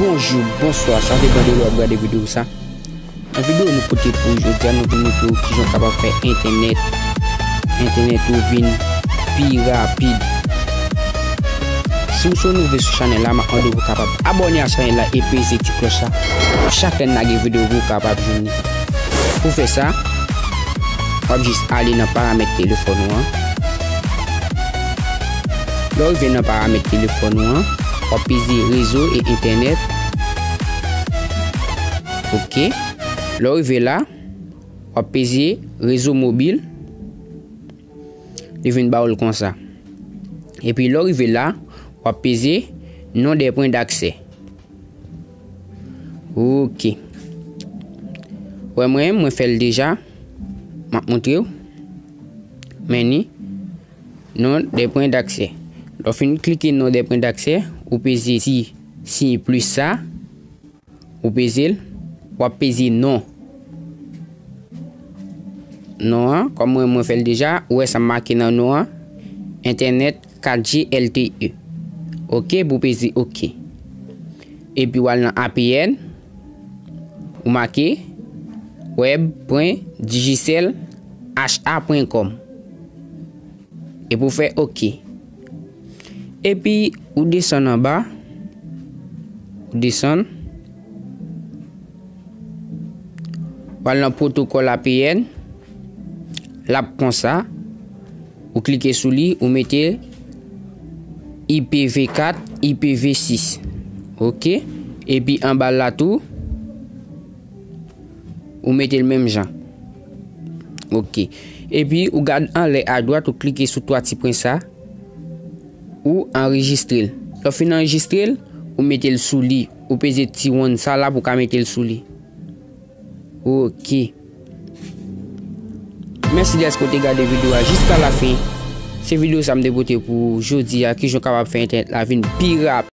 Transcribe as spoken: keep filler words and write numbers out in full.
Bonjou, bonswa, sa depann de lè w ap gade videyo sa. Nan videyo nou pote pou jodi a, nou vin montre w kijan w kapab fè entènèt, entènèt ou vin pi rapid. Si w se yon nouvo sou chanèl la, m ap mande w pou w kapab abòne a chanèl la e peze ti klòch la. Pou chak lè n lage videyo, pou w kapab jwenn li. Pou fè sa, w ap jis ale nan paramèt telefòn ou an. Lè w rive nan paramèt telefòn ou an, w ap peze rezo e entènèt. Ok. Lè w rive la, w ap peze rezo mobil. Li vin ba w l konsa. Epi lè w rive la, w ap peze nom des points d'accès. Ok. Wè mwen, mwen fè l deja. M ap montre w. Men ni. Nom des points d'accès. Lè w fin klike nom des points d'accès, ou peze ti siy plis sa. Ou peze l, w ap peze non. Non an, kòm mwen, mwen fè l deja, ou wè sa m make nan non an, entènèt kat G L T E. Ok, pou peze ok. Epi w al nan A P N, ou make web pwen digicel H A pwen com. Epi w fè ok. Epi ou desann anba, ou desann, w al nan pwotokòl A P N, l ap konsa, ou klike sou li, ou mete I P V kat, I P V sis. Ok? Epi anba l la tou, ou mete l menm jan. Ok. Epi ou gad anlè adwat, ou klike sou twa ti pwen sa, ou anrejistre l. Lè w fin anrejistre l, ou mete l sou li. Ou peze ti wonn sa la pou w ka mete l sou li. Ok. Mèsi dèske w te gade videyo a jiska lafen. Se videyo sa m te pote pou jodi a, kijan w kapab fè entènèt la vin pi rapid.